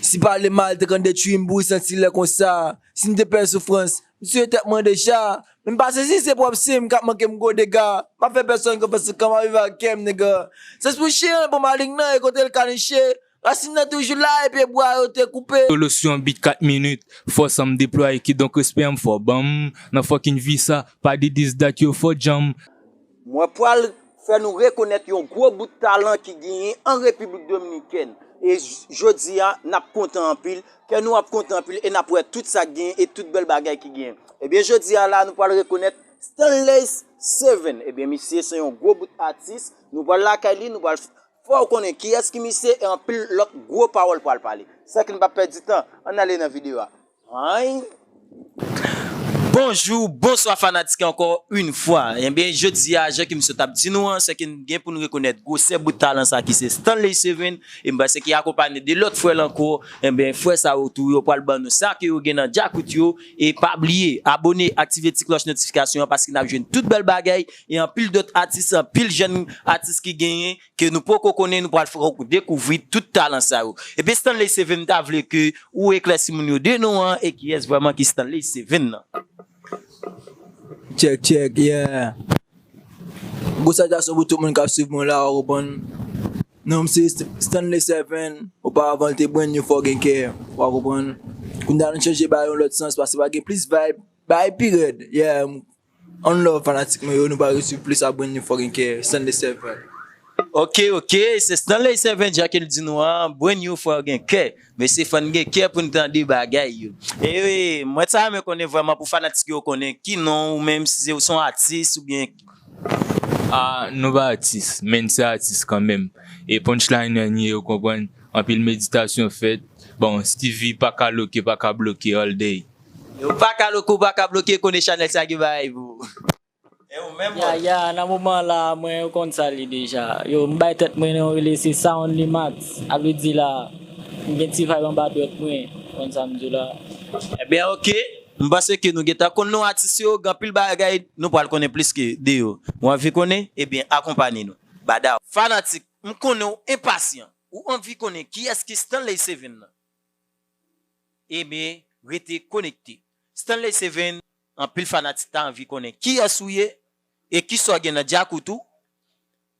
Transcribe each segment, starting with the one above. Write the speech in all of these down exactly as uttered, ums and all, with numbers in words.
Si pale mal te konn detwi m pou w santi lè konsa. Si m te pè soufrans, m tiye tèt mwen deja. Men m pa sezi se pwòp sen m k ap manke m gwo dega. M pa fè pèsonn konfyans ankò, m ap viv ak kè m, nèg. Sans pou chen an, bon malignan, e kote l ka niche. Rasin nan toujou la, e pye bwa yo te koupe. Solo sou yon beat kat minit, fòs an m deplwaye, kidonk respè an m fò ban m nan fucking vi sa, pa de dis dat yo fò djanm. Mwen pral fè nou rekonèt yon gwo bout talan ki genyen an Repiblik Dominikèn. E j- jodi a, n ap kontan anpil, kè nou ap kontan anpil e n ap wè tout sa k genyen e tout bèl bagay ki genyen. Ebyen, jodi a la, nou pral rekonèt Stanley Seven. Ebyen, misye se yon gwo bout atis. Nou pral lakay li, nou pral fè w konnen kiyès ki misye e anpil lòt gwo pawòl pral pale. Sèke n p ap pèdi tan, ann ale nan videyo a. Ann. Bonjou, bonswa fanatik ankò yon fwa. Ebyen, jodi a, jan ke misye t ap di nou an, sèke n gen pou n rekonèt gwosè bout talan sa ki se Stanley Seven. E m panse ki akonpanye de lòt frè l ankò. Ebyen, frè sa yo tou, yo pral ban nou sa ke yo gen nan djakout yo. E pa bliye, abone, aktive ti klòch notifikasyon an paske n ap jwenn tout bèl bagay. E anpil dòt atis, anpil jèn atis ki genyen, ke nou poko konnen, nou pral fè w dekouvri tout talan sa yo. Ebyen, Stanley Seven, m ta vle ke ou eklèsi moun yo de non an e kiyès vrèman ki Stanley Seven nan. Check, check, yeah. Gwo salutasyon pou tout moun k ap swiv mwen la, w konprann. Non m se St- Stanley Seven, oparavan l te brand new fucking kè, w konprann. Kounye a nou chanje ba yon lòt sans paske pa gen plis vibe, bay pi rèd, yeah. Ann love fanatik mwen yo, nou pral reswiv plis a brand new fucking kè, Stanley Seven. Ok, ok, se Stanley Seven jan ke l di nou an, brand new fucking kè. Mesye, fò n gen kè pou n tande bagay yo. E mwen ta renmen konnen vrèman pou fanatik yo konnen ki non ou menm, si se ou se yon atis oubyen Ah, nou pa atis, men n se atis kanmenm. E punchline an ye, ou konprann? Anpil meditasyon fèt. Bon, Steevy pa ka loke, pa ka bloke all day. Yo pa ka loke, ou pa ka bloke, konnen chanèl sa gen bagay pou ou. E ou menm, Ya, ya, nan moman la, mwen, ou konn sa li deja. Yo, m bay tèt mwen non rele se Sound Limax. A vle di la, m gen ti vibe anba dwèt mwen, ou konn sa m di w la. Ebyen, ok. M panse ke nou gentan konn non atis yo, gen anpil bagay nou pral konnen plis ke de yo. Ou anvi konnen? Ebyen, akonpanye nou. Badaw. Fanatik, m konnen w enpasyan. Ou anvi konnen kiyès ki Stanley Seven nan? Ebyen, rete konekte. Stanley Seven, anpil fanatik ta anvi konnen kiyès ou ye e kisa w gen nan djakout ou.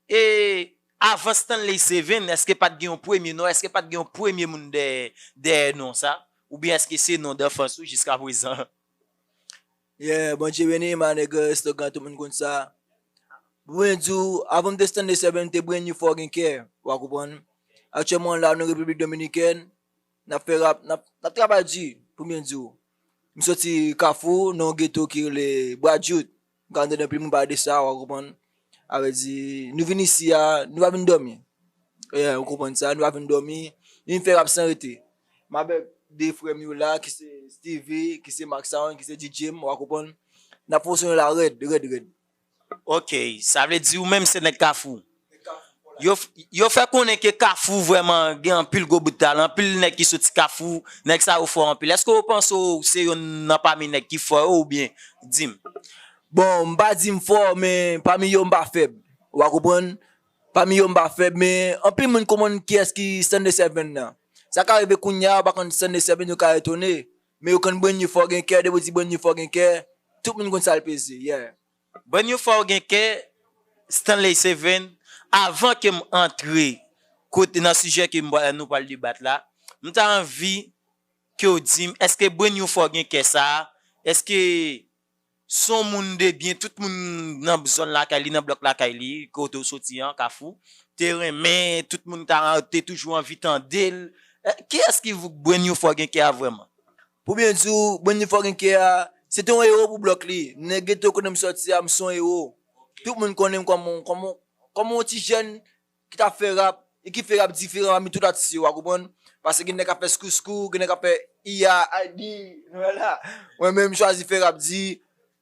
E avan Stanley Seven, èske pa t gen yon premye non? Èske pa t gen yon premye moun dèyè, dèyè non sa? Oubyen èske se non danfans ou jiska prezan? Yeah, Bondye beni, my nigga, slogan tout moun konn sa. Pou mwen di w, avan m te Stanley Seven, m te brand new fucking kè, w a konprann. Aktyèlman la, nou Repiblik Dominikèn, n ap fè rap, n ap, n ap travay di, pou mwen di w. M soti Kafou, nan yon geto ki rele Bwadjout. M ka tande anpil moun pale de sa, w a konprann. A vle di, nou vin isi a, nou pa vin dòmi. Yeah, ou konprann sa, nou pa vin dòmi. Nou vin fè rap san rete. M avèk de frè m yo la, ki se Steevy, ki se Max Sound, ki se D J m, w a konprann. N ap fonksyone la rèd, rèd, rèd. Ok, sa vle di ou menm se nèg Kafou. Yo, f- yo fè konnen ke Kafou vrèman gen anpil gwo bout talan, anpil nèg ki soti Kafou, nèg sa yo fò anpil. Èske ou panse w se youn nan pami nèg ki fò yo oubyen di m? Bon, m pa di m fò, men pami yo m pa fèb. W a konprann? Pami yo m pa fèb, men anpil moun konprann kiyès ki Stanley Seven nan. Sa ka rive kounye a, yo pa konn Stanley Seven, yo ka etone. Men yo konn brand new fucking kè, depi w di brand new fucking kè, tout moun konn sa l peze, yeah. Brand new fucking kè, Stanley Seven, avan ke m antre kote nan sijè ke m pral- nou pral debat la, m ta anvi ke w di m, èske brand new fucking kè sa a, èske s on moun de byen, tout moun nan zòn lakay li, nan blòk lakay li, kote w soti an, Kafou, te renmen, tout moun ta, te toujou anvi tande l? Eh, kiyès ki brand new fucking kè a vrèman? Pou byen di w, brand new fucking kè a, se te yon ewo pou blòk li. Nan geto kote m soti a, m se yon ewo. Tout moun konnen m kòm yon, kòm yon, kòm yon ti jèn ki t ap fè rap, e ki fè rap diferan pami tout atis yo, w a konprann? Paske gen nèg k ap fè skouskou, gen nèg k ap fè iya, aydi, nou wè la. Mwen menm, m chwazi fè rap di,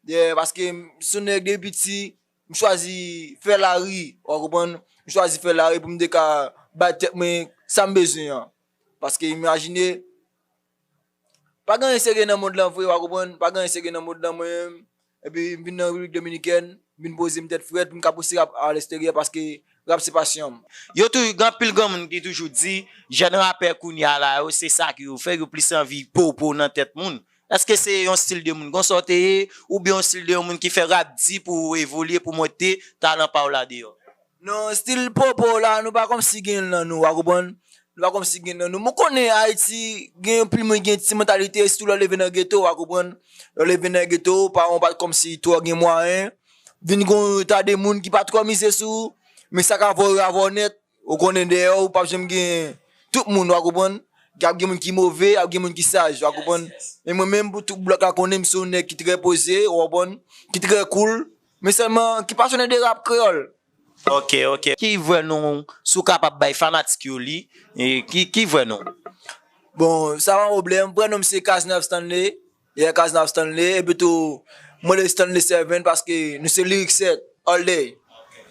yeah, paske m se yon nèg depi piti, m chwazi fè lari, w a konprann? M chwazi fè lari pou m te ka bay tèt mwen sa m bezwen an. Paske imajine, pa gen anyen serye nan mond lan vre, w a konprann? Pa gen anyen serye nan mond lan, mwen menm. Epi m vin nan Repiblik Dominikèn, m vin poze m tèt frèt, pou m ka pouse rap alèsteryè, paske Rap se pasyon m. Yo toujou, gen anpil granmoun ki toujou di, jèn rapè kounye a la yo, se sa ke yo fè, yo plis anvi popo nan tèt moun. Èske se yon stil de moun konsa w te ye, oubyen yon stil de yon moun ki fè rap di pou w evolye, pou w monte talan pa w la deyò? Non, stil popo la, nou pa kòmsi gen l nan nou, w a konprann? Nou pa kòmsi gen l nan nou. Mwen konnen Ayiti, gen anpil moun gen ti mantalite, sitou lè w leve nan geto, w a konprann? Lè w leve nan geto, paran w pa t kòmsi twò gen mwayen. Vin gen yon ta de moun ki pa twò mize sou ou, men sa ka vòlè avè w nèt. Ou konnen dèyè w, p ap janm gen tout moun, w a konprann? Ap gen moun ki move, ap gen moun ki saj, w a konprann? Men mwen menm, pou tout blòk la konnen, m se yon nèg ki trè poze, w a konprann? Ki trè cool, men sèlman ki pasyone de rap kreyòl. Ok, ok. Ki vrè non w, si w kapab bay fanatik yo li, e ki, ki vrè non w? Bon, sa pa pwoblèm, vrè non m se Cazenave Stanley. Yeah, Cazenave Stanley, epi tou, mwen rele Stanley Seven paske nou se Lyric Set, all day,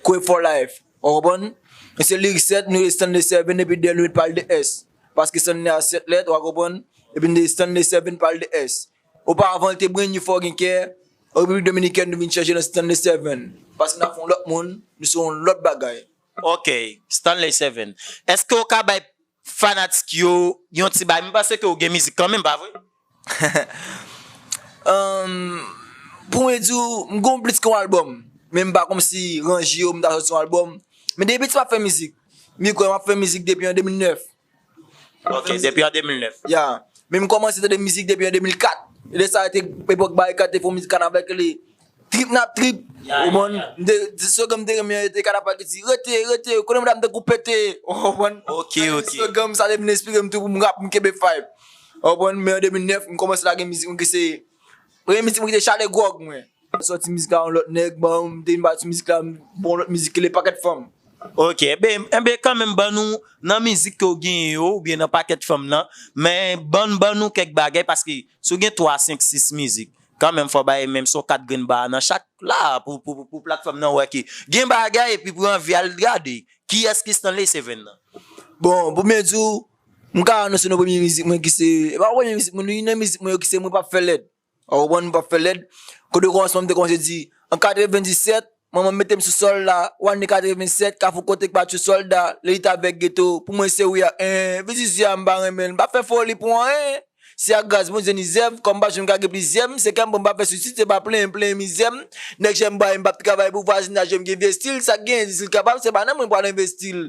Quip for life. Ou konprann? Nou se Lyric Set, nou rele Stanley Seven, epi dèyè nou met pale de S. Paske Stanley a sèt lèt, ou konprann? Epi nou rele Stanley Seven pale de S. Oparavan, li te brand new fucking care. An Repiblik Dominikèn, nou vin chanje nan Stanley Seven. Paske n ap fè yon lòt moun, nou se yon lòt bagay. Ok, Stanley Seven. Èske w ka bay fanatik yo yon ti bay? M panse ke w gen mizik kanmenm, pa vre? Ahn, pou mwen di w, m gon plis ke yon albòm. Men m pa kòmsi ranje yo, m ta sòti yon albòm. Men depi piti m ap fè mizik. M kwè m ap fè mizik depi an de mil nèf. Ok, depi an de mil nèf. Ya. Men m kòmanse tande mizik depi an de mil kat. E lè sa a te epòk Barikad te fè yon mizik kannaval ki rele Trip n ap trip. Ya, ou konprann? M te, slogan m te renmen an, te kannaval ki di, "Rete, rete, konnen medam tankou pete." Ou konprann? Ok, ok. Slogan m sa te vin enspire m tou pou m rap, m kenbe vibe. Ou konprann? Men an de mil nèf, m kòmanse lage mizik mwen ki se, premye mizik mwen ki te Chale Gwòg mwen. Sòti mizik la yon lòt nèg, bon, m te vin pati mizik la, m bon lòt mizik ki rele Pakèt Fanm. Ok, enben, enben kanmenm ban nou nan mizik ke w genyen yo, oubyen nan Pakèt Fanm nan, men ban, ban nou kèk bagay, paske si w gen twa, senk, sis mizik, kanmenm fò w bay menm si w kat grenn ba nan chak la, pou, pou, pou, pou platfòm nan wè ke gen bagay, epi pou yo anvi al gade kiyès ki Stanley Seven nan. Bon, pou byen di w, m ka anonse nou premye mizik mwen ki se, e pa premye mizik mwen, youn nan mizik mwen yo ki se Mwen p ap fè lèd. Ou konprann, m p ap fè lèd. Kote kòmansman m te kòmanse di, an katrevenndisèt, manman m mete m sou sòl la, w ane katrevennsèt, Kafou Kote k bat sou sòlda, lelit avèk geto, pou mwen se wi a, en, vizizye a m pa renmen l, m pa fè foli pou anyen. Se ak gras Bondye ni zèv, kòm m pa janm ka gen plizyè, m se kè m pran, m pa fè suisid, se pa plenyen, plenyen mizè m. Nèg jè m bay, m p ap travay pou vwazinaj yo, m gen vye stil, sa k genyen di si l kapab, se pa nan mwen pral envesti l.